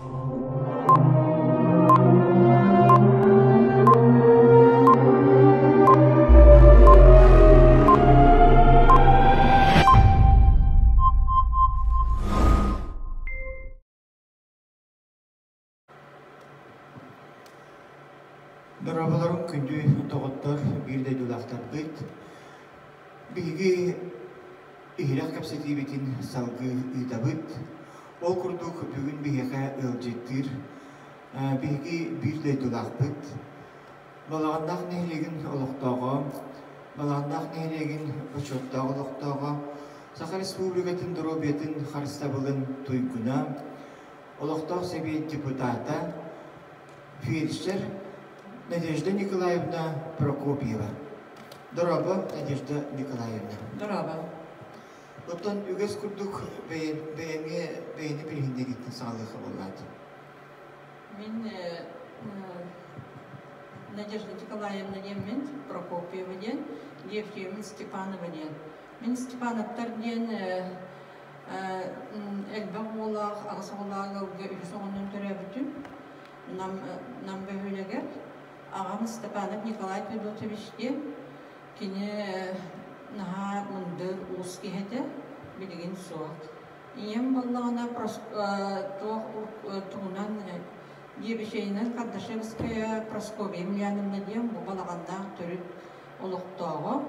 Дорооболорун күндү доҕоттор, биир дойдулаахтарбыт. Биһиги иһирэх кэпсэтиибитин салгыы ыытабыт. Ол курдук бүгүн биһиэхэ ыалдьыттыыр биһиги биир дойдулаахпыт, Балаҕаннаах нэһилиэгин олохтооҕо, Балаҕаннаах нэһилиэгин бочуоттаах олохтооҕо, Саха Республикатын доруобуйатын харыстабылын туйгуна, олохтоох сэбиэт депутата, фельдшер Надежда Николаевна Прокопьева. Дорообо, Надежда Николаевна. Дорообо. Оттон үгэс курдук бэйэҥэ бэйэни билиһиннэрииттэн саҕалыахха буоллаат. Мин Надежда Николаевна диэммин, Прокопьева диэн, Евгений Степанова диэн. Мин Степановтар диэн элбэх уолаах, аҕыс оҕолоох ыалга үһүс оҕонон төрөөбүтүм. Нам, Нам бөһүөлэгэр. Аҕам Степанов Николай Федотович диэн. Кини наһаа мындыр уус киһи этэ, билигин суох. Ийэм буоллаҕына туох тугунан Ебичейинэн Кардашевская Прасковья Емельяновна диэн бу балаҕаннаах төрүт олохтооҕо.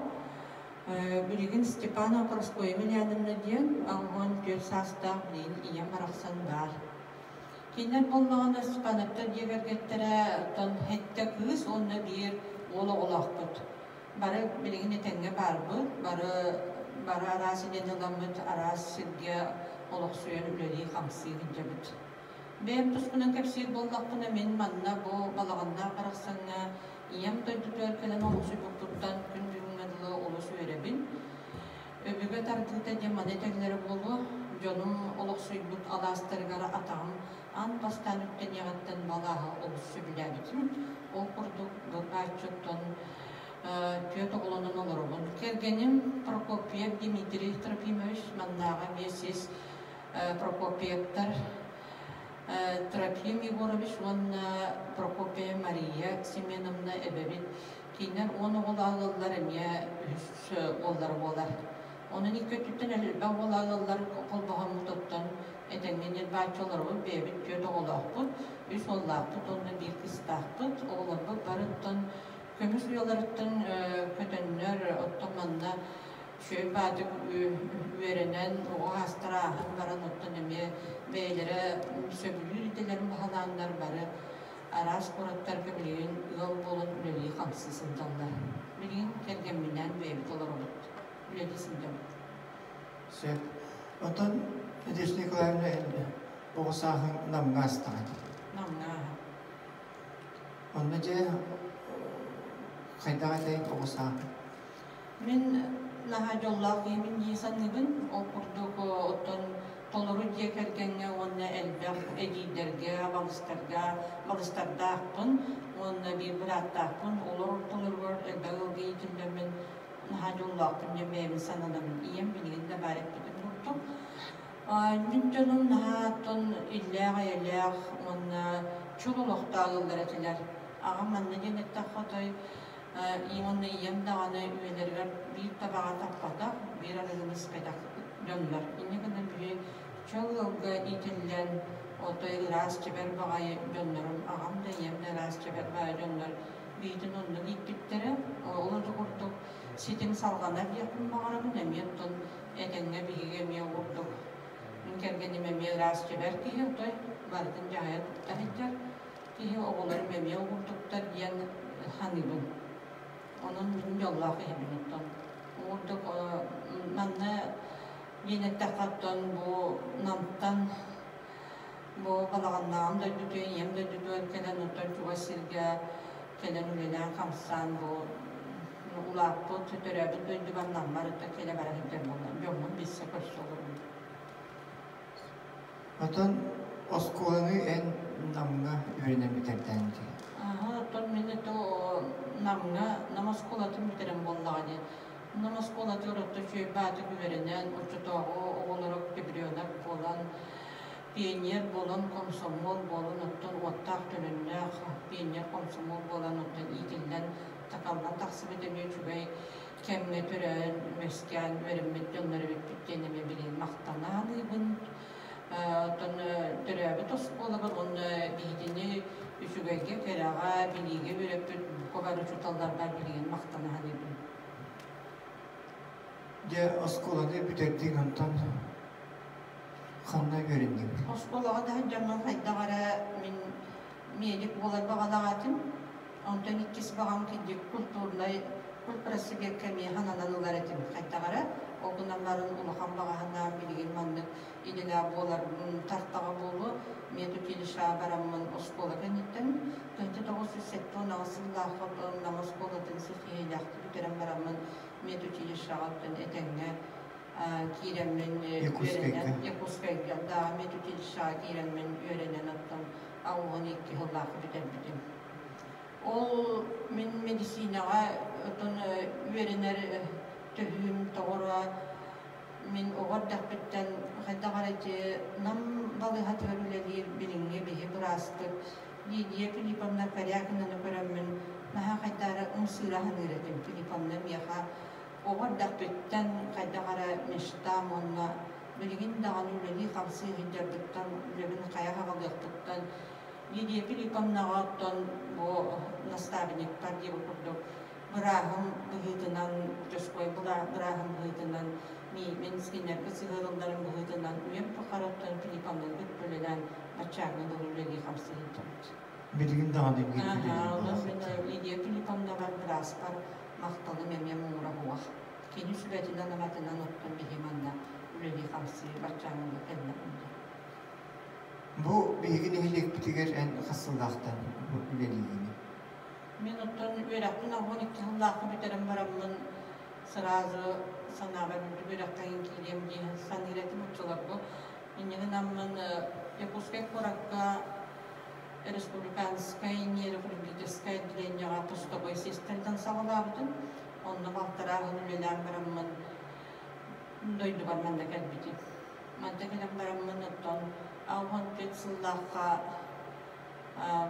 Билигин Степанова Прасковья Емельяновна диэн 84 саастаах билигин ийэм барахсан баар. Кинилэр буоллаҕына Степановтар дьиэ кэргэттэрэ оттон сэттэ кыыс уонна биир уол оҕолоохпут. Бары билигин этэҥҥэ баарбыт, бары бары араас идэни ыламмыт, араас сиргэ олохсуйан үлэлии-хамсыы сылдьабыт. Бэйэм туспунан кэпсиир буоллахпына, мин манна бу Балаҕаннаах барахсаҥҥа ийэм дойдутугар кэлэн олохсуйбуппуттан күн бүгүҥҥэ дылы олус үөрэбин. Өбүгэ тардыыта диэн маны этэллэрэ буолуо, дьонум олохсуйбут алаастарыгар атаҕым аан бастаан үктэниэҕиттэн балааһы олус сөбүлээбитим. Ол курдук бааччыттан түөрт оҕолонон олоробун. Кэргэним Прокопьев Дмитрий Трофимович маннааҕы эмиэ сис Прокопьевтар Трофим Егорович уонна Прокопьева Мария Семеновна эбэбит кинилэр 10 оҕолоох ыаллар эмиэ үһүс уоллара буолар. Онон икки өттүттэн элбэх уолаах ыаллар холбоһоммут оттон этэҥҥэ ньирбааччы олоробут, бэйэбит түөрт оҕолоохпут, үс уоллаахпыт уонна биир кыыстаахпыт. Оҕолорбут бары оттон көмүс уйаларыттан көтөннөр, оттон манна үчүгэй баатык үөрэнэн, оҕо аастара ааһан баран, оттон эмиэ бэйэлэрэ сөбүлүүр идэлэрин баһылааннар бары араас куораттарга билигин ыал буолан үлэлии-хамсыы сылдьаллар. Билигин кэргэмминээн бэйэбит олоробут, үлэлии сылдьабыт. Сөп. Оттон Надежда Николаевна эн оҕо сааһыҥ Намҥа астаҕа дии. Намҥа. Онно дьэ хайдах этэй оҕо сааһыҥ? Мин наһаа дьоллоох киһибин дии саныыбын. Ол курдук оттон толору дьиэ кэргэҥҥэ уонна элбэх эдьиийдэргэ, балыстарга балыстардаахпын уонна биир бырааттаахпын. Олор ортолоругар элбэх ыалга иитиллэммин наһаа дьоллоохпун диэн бэйэбин сананабын. Ийэм билигин да баар эппитин курдук. Мин дьонум наһаа оттон иллээх-эйэлээх уонна чул олохтоох ыаллар этилэр. Аҕам манна диэн эттэххэ отой уонна ийэм даҕаны үйэлэригэр биир табаҕа таппатах, биир арыгыны испэтэх дьоннор. Инньэ гынан биһи чөл ыалга иитиллэн, отой ыраас чэбэр баҕайы дьоннорум, аҕам да ийэм да ыраас чэбэр баҕайы дьоннор биитин оннук ииппиттэрэ. Ол да курдук ситим салҕанар диэхпин баҕарабын, эмиэ оттон этэҥҥэ биһиги эмиэ курдук мин кэргэним эмиэ ыраас чэбэр киһи, отой барытын дьаһайа тутта сылдьар. Киһи оҕолорум эмиэ уурдуктар диэн саныыбын. Онон мин дьоллоох киһибин оттон. Уурдук манна диэн эттэххэ оттон бу Намтан бу Балаҕаннааҕым дойдутугар, ийэм дойдутугар кэлэн оттон чугас сиргэ кэлэн үлэлээн-хамсаан бу улааппыт, төрөөбүт дойдубар Наммар ытта кэлэ бара сылдьар буолла. Дьоммун билсэ көрсө олоробун. Оттон оскуоланы эн Намҥа үөрэнэн бүтэрдээн дии. Аһа, оттон мин это Намҥа, Нам оскуолатын бүтэрэн буоллаҕа дии. Нам оскуолатыгар отто үчүгэй баатык үөрэнэн, оччотооҕу оҕолоро октябренок буолан, Пионер буолан, комсомол буолан, оттон уоттаах төлөннөөх пионер комсомол буолан, оттон иитиллэн, такаллан тахсыбыт эмиэ үчүгэй кэмҥэ төрөөн, үөскээн үөрэммит дьоннор эбиппит диэн эмиэ билигин махтана саныыбын. Оттон төрөөбүт оскуолабар уонна биһигини үчүгэйгэ, кэрэҕэ, билиигэ үөрэппит бука бары учууталларбар билигин махтана саныыбын. Дьэ, оскуоланы бүтэрдиҥ онтон ханна үөрэнниҥ? Оскуолаҕа да сылдьаммын хайдах эрэ мин медик буолар баҕалаах этим. Онтон иккис баҕам кырдьык культурнай культпросвекка эмиэ сананан ылар этим хайдах эрэ. Ол гынан баран улахан баҕаһынаан билигин маннык идэлээх буолар тартаҕа буолуо. Медучилищеҕа бараммын оскуола кэнниттэн 1978 сыллаахха Нам оскуолатын ситиһиилээхтик бүтэрэн бараммын медучилищеҕа оттон этэҥҥэ киирэммин үөрэнэн Якутскайга да медучилищеҕа киирэммин үөрэнэн оттон 82 сыллаахха бүтэрбитим. Ол мин медицинэҕэ оттон үөрэнэр төһүүм тоҕоро мин оҕо эрдэхпиттэн хайдах эрэ ити Нам балыыһатыгар үлэлиир билиҥҥи биһи бырааспыт Лидия Филипповна Корякинаны көрөммүн наһаа хайдаары ымсыыра саныыр этим. Филипповна миэхэ оҕо эрдэхпиттэн хайдах эрэ мечтам уонна билигин даҕаны үлэлии-хамсыы сылдьарбыттан, үлэбин хайа хаҕалыахпыттан Лидия Филипповнаҕа оттон бу наставниктар диэбит курдук бырааһым быһыытынан, участковай бырааһым быһыытынан, мин скиннэргэ сыһыарылларым быһыытынан үйэм тухары оттон Филипповнаны кытта үлэлээн баччааҥҥа дылы үлэлии-хамсыы сылдьабыт. Билигин даҕаны биир Онон мин Лидия Филипповнабар бырааспар махталым эмиэ муҥура суох. Кини сүбэтинэн-аматынан оттон биһи манна үлэлии-хамсыы баччааҥҥа кэллэҕим дии. Бу биһиги нэһилиэкпитигэр эн хас сыллаахтан үлэлиигиний? Мин оттон үөрэхпин 12 сыллаахха бүтэрэн бараммын сразу санаабар үрдүк үөрэххэ киириэм дии саныыр этим оччолорго. Инньэ гынаммын Якутскай куоракка республиканскай нейрохирургическай отделениеҕа постовой сестринэн саҕалаабытым. Онно балтараа сыл үлэлээн бараммын дойдубар манна кэлбитим. Манна кэлэн бараммын оттон 64 сыллаахха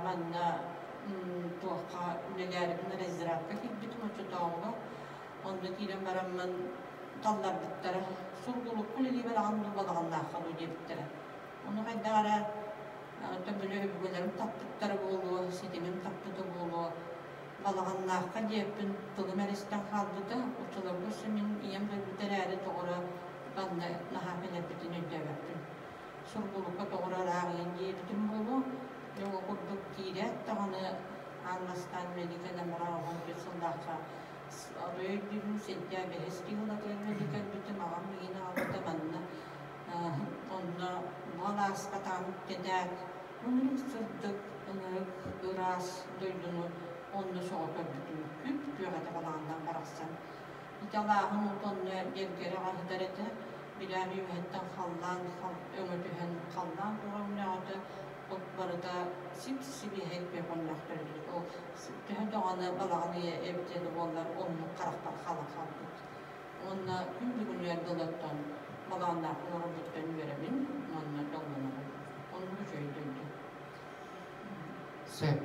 манна туохха үлэлээрибин разрядка киирбитим оччотооҕуга. Онно киирэн бараммын талларбыттара. Сургулукку үлэлии бараҕын дуу, балаҕаннаахха дуу диэбиттэрэ. Ону хайдах эрэ төбөлө өбүгэлэрим таппыттара буолуо, ситимим таппыта буолуо. Балаҕаннаахха диэппин тылым эрэ истэн хаалбыта. Оччолорго өссө мин ийэм өлбүтэ эрээри тоҕо манна наһаа кэлэрбитин өйдөөбөппүн. Сургулукка тоҕо ыраах иһин диэбитим буолуо. Дьэ ол курдук киирээт даҕаны аан бастаан үлэлии кэлэн баран 11 сыллаахха өйдүүбүн сентябрь бэһис киһи үлэлии кэлбитим. Аҕам миигин аҕалбыта манна Онно бу алааска таам үктэнээт, ынырык сырдык, ынырык ыраас дойдуну онно сөҕө көрбүтүм. Күп-күөх этэ балаҕаннан барахсан. Ити алааһын уут онно дьэргэрэ аҕаһытар этэ. Билээм үөһэттэн халлаан өҥө түһэн, халлаан тоҕо өҥнөөҕүтэ от барыта сип-сибиэһэй күөх өҥнөөхтөр эбит. Ол төһө даҕаны балаҕан ыйа эбитэ да буоллар, оннук харахпар хаалан хаалбыт. Уонна күн бүгүнүгэр дылы оттон балаҕаннаах олорорбуттан үөрэбин уонна дьоллонобун. Оннук үчүгэй дойду. Сөп.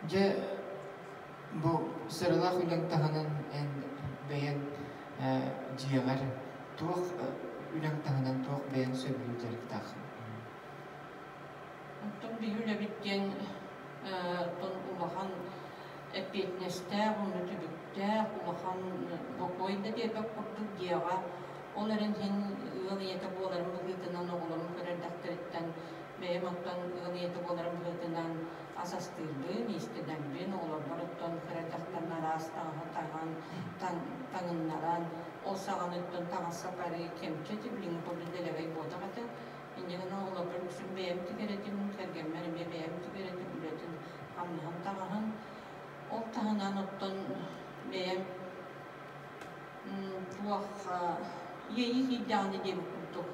Дьэ, бу сыралаах үлэҥ таһынан эн бэйэҥ дьиэҕэр туох үлэҥ таһынан туох бэйэҥ сөбүлүүр дьарыктааххын? Оттон биһи үлэбит диэн оттон улахан эппиэтинэстээх уонна түбүктээх, улахан бокуой да биэрбэт курдук дьиэҕэ. Ол эрэн иһин ыал ийэтэ буоларым быһыытынан оҕолорум көрөр эрдэхтэриттэн бэйэм оттон ыал ийэтэ буоларым быһыытынан ас астыырбын, иистэнэрбин, оҕолорбор оттон кыра эрдэхтэн араас таҥаһы таҥан, таҥыннаран, ол саҕана оттон таҥас сапарыы кэмчи этэ, билиҥҥи курдук дэлэгэй буотах этэ. Инньэ гынан оҕолорбор үксүн бэйэм тигэр этим, кэргэммэр эмиэ бэйэм тигэр этим, үлэтин, хамнаһын таҥаһын. Ол таһынан оттон бэйэм туох иэйии киирдэҕинэ диэбит курдук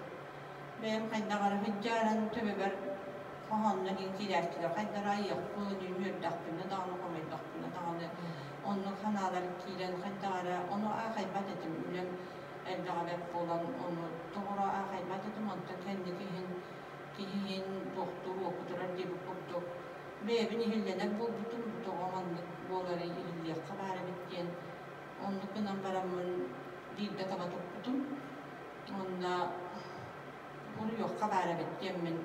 бэйэм хайдах эрэ сылдьааран төбөбөр хоһооннор диэн киирээччилэр хайдах айыахпын, үөрдэхпинэ даҕаны, хомойдохпуна даҕаны оннук санаалар киирэн хайдах эрэ ону аахайбат этим үлэм элбэҕэ бэрт буолан ону тоҕо аахайбат этим онтон кэнники иһин киһи Бэйэбин иһиллэнэр буолбутум, бу тоҕо маннык буоларый, иһиллиэххэ баар эбит диэн. Оннук гынан бараммын биирдэ таба туппутум. Уонна буруйуохха баар эбит диэммин.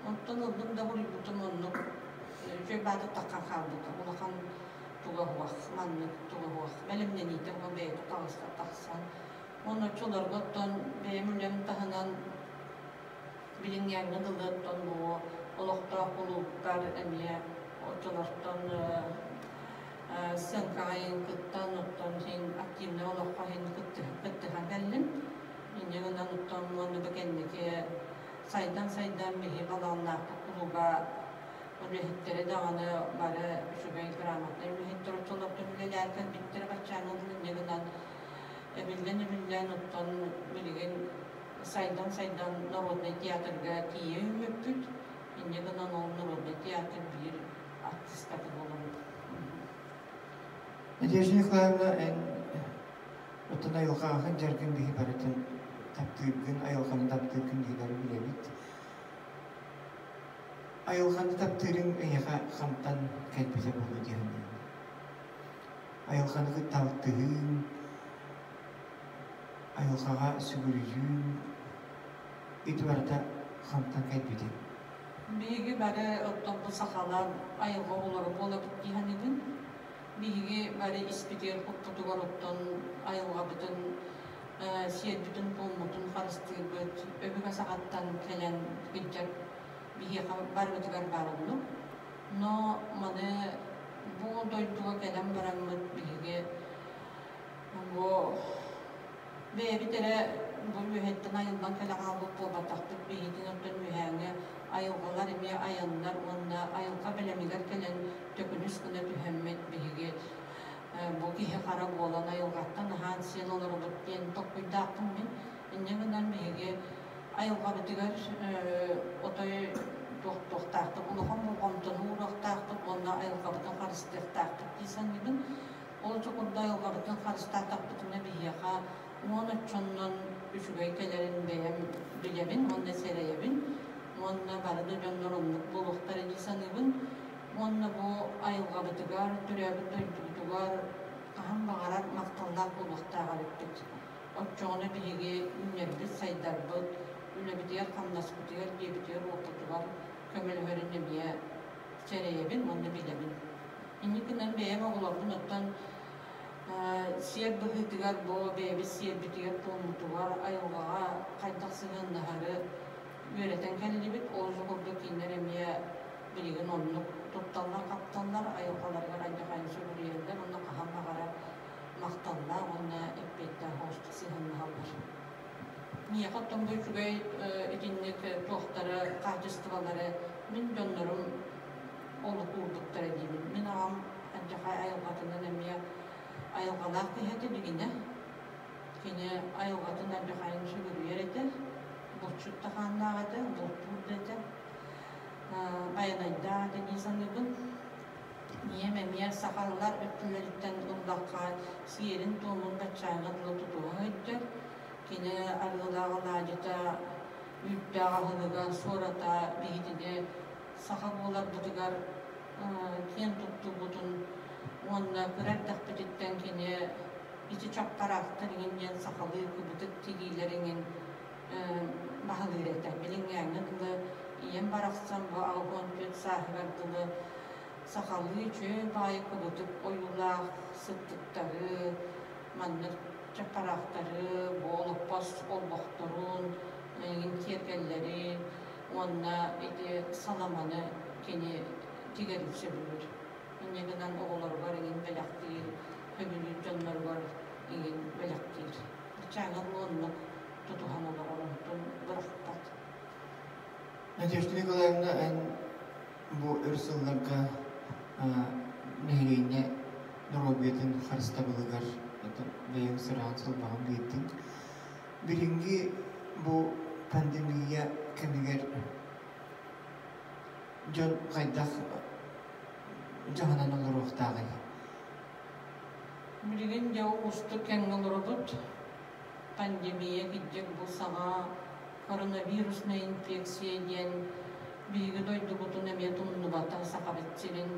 Онтон ыллым да буруйбутум оннук үчүгэй баатыр таххан хаалбыта. Улахан туга суох, маннык туга суох. Бэлэмнэниитэ уон бэйэтэ таҕыста тахсан. Уонна оччолорго оттон бэйэм үлэм таһынан билиҥҥээҥҥэ дылы оттон бу олохтоох кулууптар эмиэ оччолортон сыаҥкаҕа иһин кыттан, оттон иһин активнай олоххо иһин кыттыһан кэллим. Инньэ гынан оттон уонна да кэнники сайдан-сайдан биһи балаҕаннаахпыт кулууба үлэһиттэрэ даҕаны бары үчүгэй грамотнай үлэһиттэр оччолортон үлэлээн кэлбиттэрэ баччааҥҥа дылы инньэ гынан эбиллэн-эбиллэн оттон билигин сайдан-сайдан народнай театрга тиийэ үүммүппүт. Инньэ гынан ол народнай театр биир артистата буолабыт. Надежда Николаевна, эн оттон айылҕаҕын дьаргын биһи барытын таптыыргын, айылҕаны таптыыргын биһи бары билэбит. Айылҕаны таптыырыҥ эйиэхэ хантан кэлбитэ буолуо дии саныыбын. Айылҕаны кытта алтыһыыҥ, айылҕаҕа сүгүрүйүүҥ ити барыта хантан кэлбитий? Биһиги бары оттон бу сахалар айылҕа оҕолоро буолабыт дии саныыбын. Биһиги бары испитигэр куппутугар оттон айылҕабытын, сиэрбитин-туоммутун харыстыырбыт өбүгэ саҕаттан кэлэн кырдьар биһиэхэ барыбытыгар баар оннук. Но маны бу дойдуга кэлэн бараммыт биһиги бу бэйэбит эрэ бу үөһэттэн айыллан кэлэ хаалбыт буолбатахпыт, биһигитин оттон үөһээҥҥи айылҕалар эмиэ айаннар уонна айылҕа бэлэмигэр кэлэн төкүнүс гына түһэммит биһиги бу киһи хара буолан айылҕаттан аһаан-сиэн олоробут диэн толкуйдаахпын мин. Инньэ гынан биһиги айылҕабытыгар отой туохтуохтаахпыт, улахан болҕомтону ууруохтаахпыт уонна айылҕабытын харыстыахтаахпыт дии саныыбын. Ол чокурда айылҕабытын харыстаатахпытына биһиэхэ уон оччоннон үчүгэй кэлэрин бэйэм билэбин уонна сэрэйэбин уонна бары да дьоннор оннук буолуохтара дии саныыбын. Уонна бу айылҕабытыгар, төрөөбүт дойдубутугар хаһан баҕарар махталлаах буолуохтаах эбиппит. Оччоҕуна биһиги үүнэрбит, сайдарбыт, үлэбитигэр-хамнаспытыгар, дьиэбитигэр-уоппутугар көмөлөһөрүн эмиэ сэрэйэбин уонна билэбин. Инникинэн бэйэм оҕолорбун оттон сиэр быһыытыгар бу бэйэбит сиэрбитигэр-туоммутугар айылҕаҕа хайдах сыһыаннаһары үөрэтэн кэллибит. Ол курдук кинилэр эмиэ билигин оннук тутталлар-хапталлар, айылҕаларыгар алдьархайын сүгүрүйэллэр уонна хаһан баҕарар махталлаах уонна эппиэттээх оҕустук сыһыаннаһаллар. Миэхэ оттон бу үчүгэй итинник туохтары, хаачыстыбалары мин дьоннорум олук уурбуттара диибин. Мин аҕам алдьархай айылҕатынан эмиэ айылҕалаах киһи этэ дигинэ. Кини айылҕатын алдьархайын сүгүрүйэр этэ, булчут да хааннаах этэ, бултуур да этэ. Байанайдаах этэ дии саныыбын. Ийэм эмиэ сахалар өттүлэриттэн ыллахха сиэрин-туомун баччааҥҥа дылы тутуһа сылдьар. Кини арыылаах алаадьыта, үүттээх аһылыга, суората биһигини саха буоларбытыгар киэн туттубутун уонна кыра эрдэхпититтэн кини ити чаппараахтар иҥин диэн сахалыы кыбытык тигиилэр иҥин баһылыыр этэ. Билиҥҥээҥҥэ дылы ийэм барахсан бу 84 сааһыгар дылы сахалыы үчүгэй баайы кыбытык ойуулаах сыттыктары, маннык чаппараахтары, бу олоппос олбохторун, эйигин киэргэллэри уонна ити саламаны кини тигэрин сөбүлүүр. Инньэ гынан оҕолоругар эҥин бэлэхтиир, сөбүлүүр дьонноругар эҥин бэлэхтиир. Чааҥы оннук тутуһан олорор, онтун бырахпат. Надежда Николаевна, эн бу өр сылларга нэһилиэнньэ доруобуйатын харыстабылыгар бэйэҥ сыраан сылбаҕын биэрдиҥ. Билиҥҥи бу пандемия кэмигэр дьон хайдах дьаһанан олоруохтааҕый? Билигин дьэ уустук кэмҥэ олоробут. Пандемия кырдьык бу саҥа коронавируснай инфекция диэн Биһиги дойдубутун эмиэ тумнубата Сахабыт сирин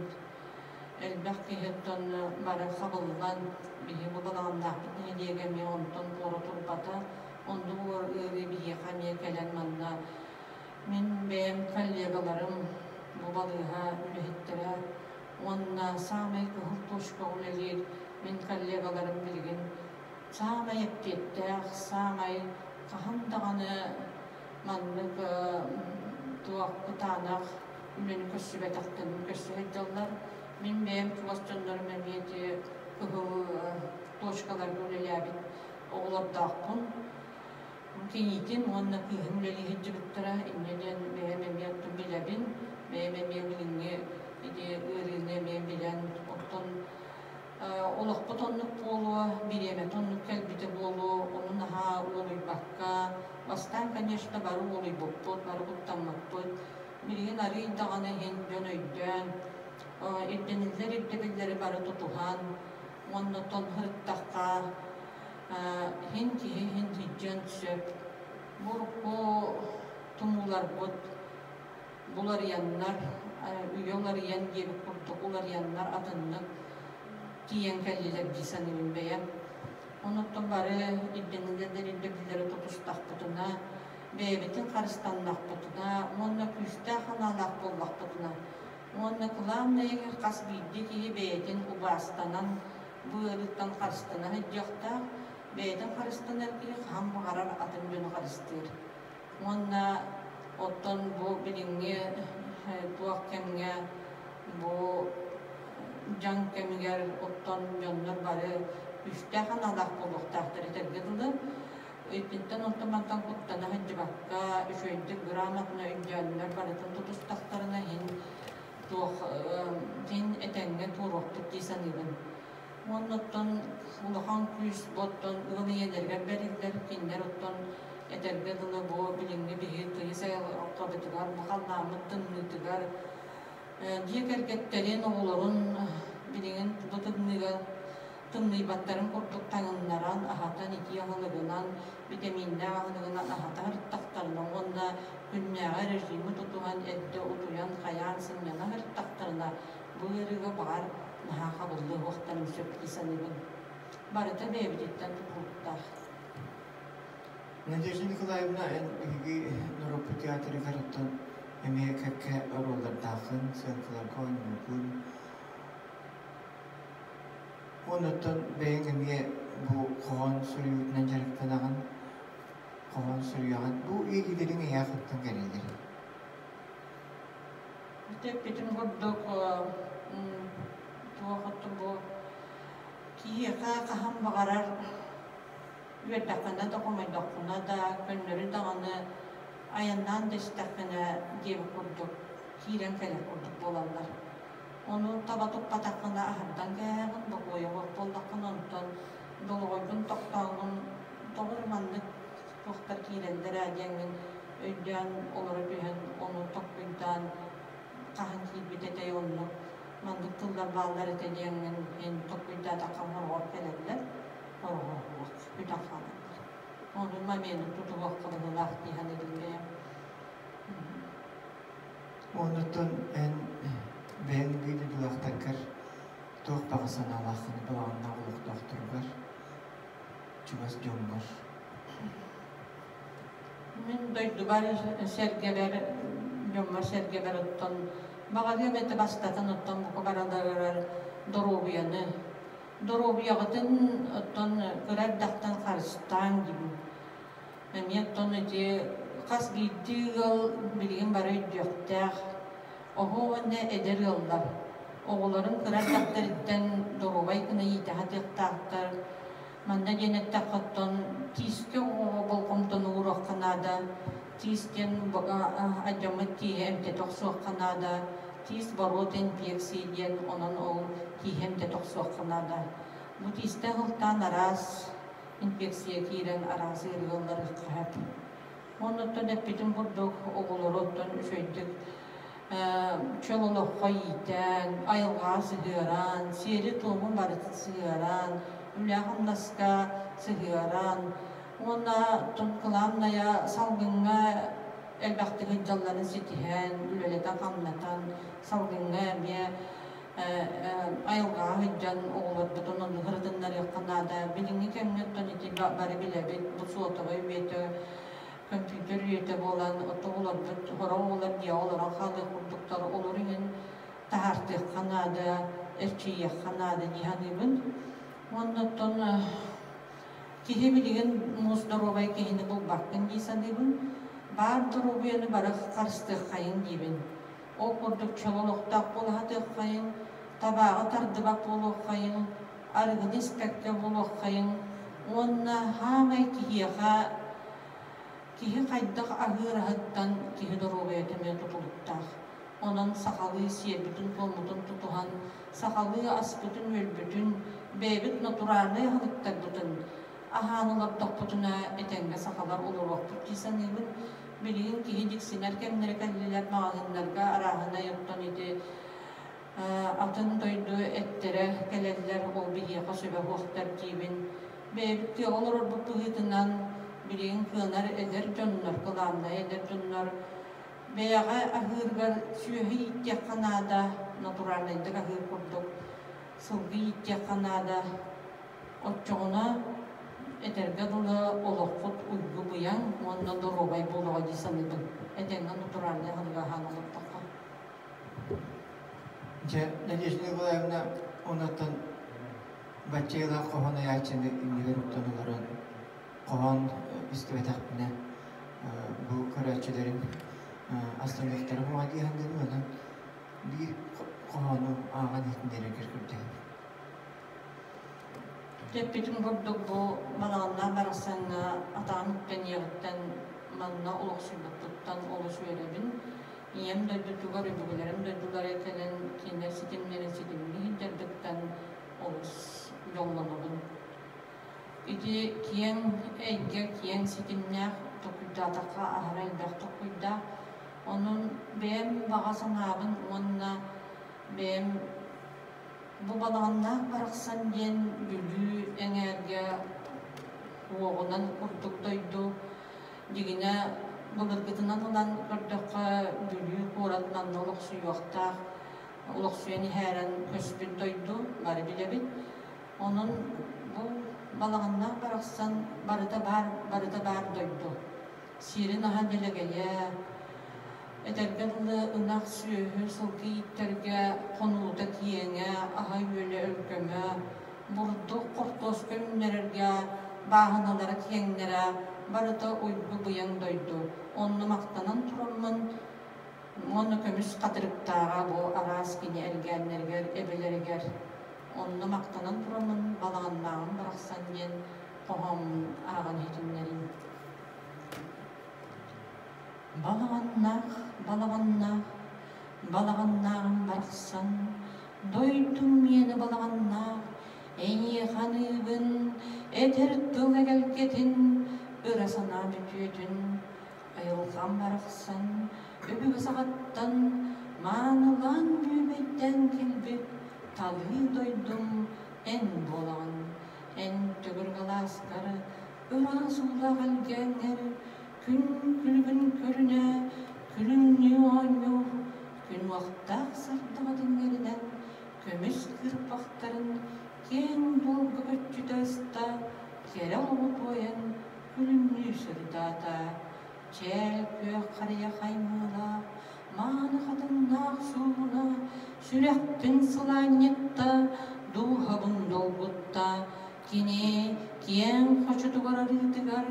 элбэх киһиттэн бары хабыллан, биһиги бу балаҕаннаахпыт нэһилиэгэ эмиэ онтон туора турбата. Оннук ыарыы биһиэхэ эмиэ кэлэн манна мин бэйэм коллегаларым, бу балыыһа үлэһиттэрэ уонна саамай кыһыл точка үлэлиир мин коллегаларым билигин саамай эппиэттээх, саамай хаһан даҕаны маннык туох кытаанах үлэни көрсүбэтэхтэрин көрсө сылдьаллар. Мин бэйэм чугас дьоннорум эмиэ ити кыһыл точкаларга үлэлээбит оҕолордоохпун. Кийиитим уонна кыыһым үлэлии сылдьыбыттара. Инньэ диэн бэйэм эмиэ оттон билэбин, бэйэм эмиэ билиҥҥи ити ыарыыны эмиэ билэн, оттон олохпут оннук буолуо, бириэмэтэ оннук кэлбитэ буолуо, ону наһаа уолуйбакка, бастаан, конечно, бары уолуйбуппут, бары куттаммыппыт. Билигин арыый даҕаны иһин дьон өйдөөн, ирдэниллэр ирдэбиллэри бары тутуһан, уонна оттон сырыттахха, иһин киһи иһин сылдьыан сөп. Бу урукку тумууларбыт буларыйаннар, үйэ уларыйан диэбит курдук уларыйаннар атыннык тиийэн кэллилэр дии саныыбын бэйэм. Онуттан бары ирдэниллэр ирдэбиллэри тутустахпытына, бэйэбитин харыстаннахпытына уонна күүстээх санаалаах буоллахпытына уонна кылаабынайа хас биирдии киһи бэйэтин убаастанан бу ыарыыттан харыстана сылдьыахтаах, бэйэтин харыстанар киһи хаһан баҕарар атын дьону харыстыыр. Уонна оттон бу билиҥҥи туох кэмҥэ бу дьаҥ кэмигэр оттон дьоннор бары күүстээх аналаах буолуохтаахтар этэргэ дылы. Итинтэн онтон-мантан куттана сылдьыбакка, үчүгэйдик грамотно өйдөөннөр барытын тутустахтарына иһин туох иһин этэҥҥэ туоруохпут дии саныыбын. Уонна оттон улахан күүс бу оттон ыал ийэлэригэр бэриллэр, кинилэр оттон этэргэ дылы бу билиҥҥи биһиги тыйыс айылҕабытыгар, бу халлааммыт тымныытыгар дьиэ кэргэттэрин, оҕолорун билигин бу тымныыга тымныйбаттарын курдук таҥыннаран, аһатан, итии аһылыгынан, битэмииннээх аһылыгынан аһата сырыттахтарына уонна күннээҕи режими тутуһан эрдэ утуйан, хайаан сынньана сырыттахтарына бу ыарыыга баҕар наһаа хабыллыа уохтарын сөп дии саныыбын. Барыта бэйэбититтэн тутулуктаах. Надежда Николаевна, эн биһиги норуоппут театрыгар оттон эмиэ кэккэ оруоллардааххын, сыаҥкаларга оонньуугун. Онуттан бэйэҥ эмиэ бу хоһоон суруйуутунан дьарыктанаҕын, хоһоон суруйаҕын. Бу иэйиилэриҥ эйээх оттон кэлэллэр. Эппитим курдук, туох оттон бу киһиэхэ хаһан баҕарар үөрдэххинэ да, хомойдоххуна да, көннөрү даҕаны айаннаан да истэххинэ диэбит курдук киирэн кэлэр курдук буолаллар. Ону таба туппатаххына аһардан кээһэҕин, бокуойа суох буоллаххына, онтон долоҕойгун тохтооҥҥун тоҕо эрэ маннык туохтар киирэллэр ээ диэҥҥин өйдөөн олоро түһэн ону толкуйдаан хаһан киирбит этэй оннук маннык тыллар бааллар этэ диэҥҥин иһин толкуйдаатахха хороҕор кэлэллэр хороҕор суох бүтэн хаалаллар ону момены тутуһуохха быһыылаах дии саныырым бэйэм. Онуттан эн бэйэҥ биир дойдулаахтаргар туох баҕа санаалааххын балаҕаннаах олохтоохторугар чугас дьоҥҥор? Мин дойдубар сэргэбэр, дьоммор-сэргэбэр оттон баҕарыам этэ бастатан оттон бука бараларыгар доруобуйаны. Доруобуйаҕытын оттон кыра эрдэхтэн харыстааҥ диибин. Эмиэ оттон ити хас биирдии ыал билигин бары өйдүөхтээх. Оһо уонна эдэр ыаллар оҕолорун кыра эрдэхтэриттэн доруобай гына иитэ сатыахтаахтар. Манна диэн эттэххэ оттон тиискэ оҕоҕо болҕомтону ууруохха наада. Тиис диэн алдьаммыт тииһи эмтэтэ охсуохха наада. Тиис боруот инфекция диэн онон ол тииһи эмтэтэ охсуохха наада. Бу тиистэн сылтаан араас инфекция киирэн араас ыарыы ылларыахха сөп. Оннуттан эппитим курдук оҕолору оттон үчүгэйдик чөл олоххо иитэн, айылҕаҕа сыһыаран, сиэри-туому барытын сыһыаран, үлэ-хамнаска сыһыаран уонна кылааннайа салгыҥҥа элбэхтик сылдьалларын ситиһэн, үлэлэтэн-хамнатан, салгыҥҥа эмиэ айылҕаҕа сылдьан оҕолорбутун оннук ырытыннарыахха наада. Билиҥҥи кэмҥэ оттон ити бары билэбит, бу суотабай үйэтэ, компьютер үйэтэ буолан, оҕолорбут сорох оҕолор дьиэҕэ олорон хаалыах курдуктар, олор иһин таһаартыахха наада, эрчийиэххэ наада дии саныыбын. Уонна оттон киһи билигин муус доруобай киһини булбаккын дии саныыбын. Баар доруобуйаны бары харыстыаххайыҥ диибин. Ол курдук чөл олохтоох буола сатыаххайыҥ, табааҕы тардыбат буолуоххайыҥ, арыгыны испэккэ буолуоххайыҥ уонна саамай киһиэхэ киһи хайдах аһыыр аһыттан киһи доруобуйата эмиэ тутулуктаах. Онон сахалыы сиэрбитин-туоммутун тутуһан, сахалыы аспытын-үөлбүтүн, бэйэбит натуральнай аһылыктарбытын аһаан олордохпутуна этэҥҥэ сахалар олоруохпут дии саныыбын. Билигин киһи дьиксинэр кэмнэрэ кэллилэр маҕаһыыннарга арааһынай оттон ити атын дойду эттэрэ кэлэллэр, ол биһиэхэ сөбө суохтар диибин. Бэйэбит тыаҕа олорорбут быһыытынан билигин кыанар эдэр дьоннор, кылааннай эдэр дьоннор бэйэҕэ аһыыргар сүөһү ииттиэххэ наада, натуральнайдык аһыыр курдук сылгы ииттиэххэ наада. Оччоҕуна этэргэ дылы олоххут уйгу-быйаҥ уонна доруобай буолуоҕа дии саныыбын. Этэҥҥэ натуральнай аһылыгы аһаан олордоххо. Дьэ, Надежда Николаевна оннуттан баччыылаах хоһоон айааччыны иннигэр уктан олорон хоһоон истибэтэхпинэ бу көрөөччүлэрим астыныахтара буолуо дии саныыбын. Онон биир хоһоону ааҕан иһитиннэрэргэр көрдөһөбүн. Эппитим курдук бу балаҕаннаах барахсаҥҥа атаҕым үктэниэҕиттэн манна олохсуйбуппуттан олус үөрэбин. Ийэм дойдутугар, өбүгэлэрим дойдулара кэлэн кинилэр ситимнэрин ситимнии сылдьарбыттан олус дьоллонобун. Ити киэҥ эйгэ киэҥ ситимнээх толкуйдаатахха аһара элбэх толкуйдаах. Онон бэйэм баҕа санаабын уонна бэйэм бу балаҕаннаах барахсан диэн Бүлүү эҥээргэ уоҕунан курдук дойду дьиҥинэ былыргытынан ылан көрдөххө Бүлүү куорат манна олохсуйуохтаах олохсуйан иһээрэн көспүт дойду бары билэбит. Онон бу балаҕаннаах барахсан барыта баар барыта баар дойду. Сиэрин аһа дэлэгэйэ, этэргэ дылы ынах сүөһү, сылгы ииттэргэ хонуута киэҥэ, аһа-үөлэ өлгөмө, бурдук, хортуоска үүннэрэргэ бааһыналара киэҥнэрэ барыта уйгу-быйаҥ дойду. Онно махтанан тураммын уонна көмүс хатырыктааҕа бу араас кини элгээннэригэр, эбэлэригэр онно махтанан тураммын балаҕаннааҕым барахсан диэн хоһооммун ааҕан иһитиннэриим. Балаҕаннаах, балаҕаннаах, балаҕаннааҕым барахсан, дойдум миэнэ балаҕаннаах, эйиэхэ аныыбын этэр тыл эгэлгэтин, ыра санаа бүтүөтүн, айылҕам барахсан, өбүгэ саҕаттан маанылаан бүүбэйдээн кэлбит талыы дойдум эн буолаҕын, эн төгүрүк алааскар ыраас уулаах элгээҥҥэр күн күлүгүн көрүнэ күлүмнүү оонньуур күн уохтаах сардаҕа иҥэринэн көмүс кырбахтарын киэҥ дуолга көччүтэ ыста кэрэ олоҕу туойан күлүмнүү сырдаата чээл күөх харыйа хаймыылаах мааны хатыҥнаах сууна сүрэхпин сылаанньытта дууһабын долгутта Кини киэҥ хочотугар арыытыгар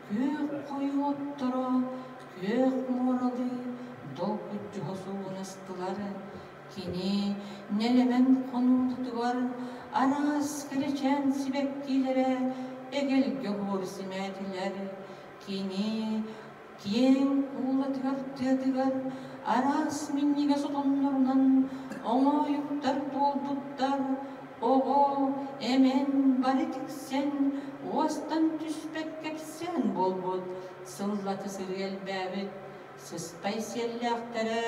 күөх хойуу отторо, күөх муоралыы долгуччуһа суугунастылар. Кини нэлэмэн хонуутугар араас кэрэчээн сибэккилэрэ эгэлгэ буор симээтилэр. Кини киэҥ куулатыгар тыатыгар араас минньигэс отоннорунан оҥоойуктар туолбуттар, оҕо, эмэн бары тиксэн, уостан түспэт кэпсээн буолбут, сыллата сырыы элбээбит, сыспай сиэллээхтэрэ,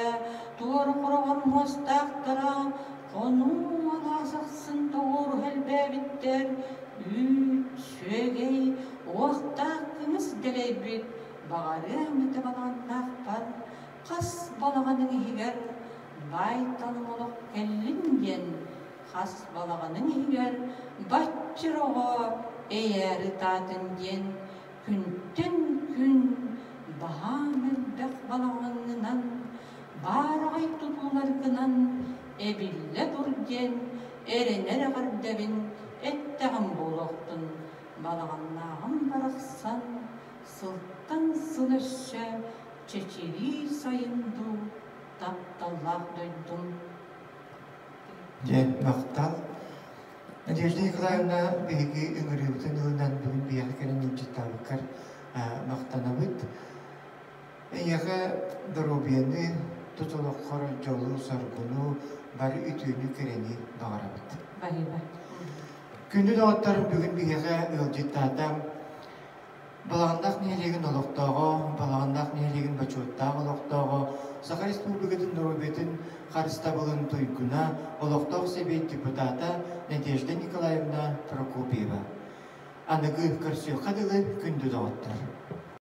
туора хороҕор муостаахтара, хонуу алаас ахсын тоҕуоруһа элбээбиттэр, үүт, сүөгэй, уохтаах кымыс дэлэйбит. Баҕарыам этэ балаҕаннаахпар, хас балаҕаныҥ иһигэр баай-талым олох кэллин диэн, хас балаҕаныҥ иһигэр баччыр оҕо эйээри таатын диэн, күнтэн күн баһаам элбэх балаҕаҥҥынан, баараҕай тутууларгынан эбиллэ тур диэн эрэнэр эҕэрдэбин эттэҕим буолуохтун. Балаҕаннааҕым барахсан сылтан сыл өссө чэчирии сайын дуу, тапталлаах дойдум. Дьэ, махтал. Надежда Николаевна биһиги ыҥырыыбытын ылынан бүгүн биһиэхэ кэлэн илдьиттаабыккар махтанабыт. Эйиэхэ доруобуйаны, тус олоххор дьолу-соргуну, бары үтүөнү-кэрэни баҕарабыт. Баһыыба. Күндү доҕоттор, бүгүн биһиэхэ ыалдьыттаата Балаҕаннаах нэһилиэгин олохтооҕо, Балаҕаннаах нэһилиэгин бочуоттаах олохтооҕо, Саха Республикатын доруобуйатын харыстабылын туйгуна, олохтоох сэбиэт депутата Надежда Николаевна Прокопьева. Аныгы көрсүөххэ дылы күндү доҕоттор!